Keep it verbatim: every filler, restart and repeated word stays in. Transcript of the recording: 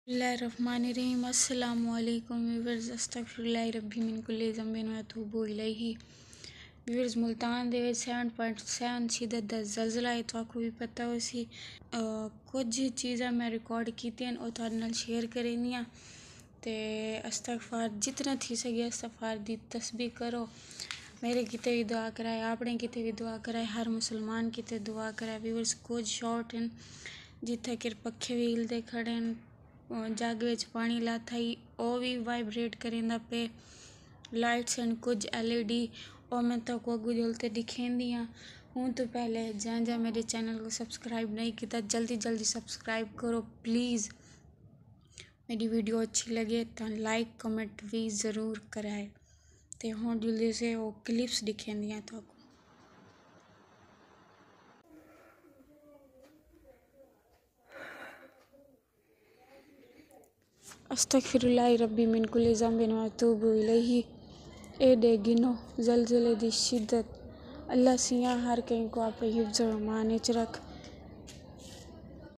بسم اللہ الرحمن الرحیم۔ السلام علیکم ویورز، استغفر اللہ ربی من کل ذنب و اتوب الیہ۔ ویورز، ملتان دے وچ سیون پوائنٹ سیون شدت دا زلزلہ ہے، تہاکوں وی پتہ ہوسی۔ آ، کجھ چیزاں میں ریکارڈ کیتیاں ہن، او تہاڈے نال شیئر کریندی ہاں۔ تے استغفار، جتنا تھی سگے استغفار دی تسبیح کرو۔ میرے کیتے وی دعا کرائے، اپنے کیتے وی دعا کرائے، ہر مسلمان کیتے دعا کرائے۔ ویورز، کجھ شاٹ ہن جتھے کر پکھے وی ہلدے کھڑے ہن، جگ وچ پانی لاتھا ہئی، او وی وائبریٹ کریندا پئے۔ لائٹس ہن کجھ ایل ای ڈی، او میں تہاکوں اگوں جل تے ڈکھیندی ہاں۔ اوں توں پہلے جاں جاں میرے چینل کوں سبسکرائب نہیں کیتا، جلدی جلدی سبسکرائب کرو پلیز۔ میری ویڈیو اچھی لگے تاں لائک کمنٹ وی ضرور کرائے۔ تے ہن جلدی سے او کلپس ڈکھیندی ہاں تہاکوں۔ استغفر اللہ ربی من کل ذنب و اتوب الیہ۔ اے ݙے گنو زلزلے دی شدت۔ اللہ سیاں ہر کہیں کوں اپݨے حفظ و امان اچ رکھ۔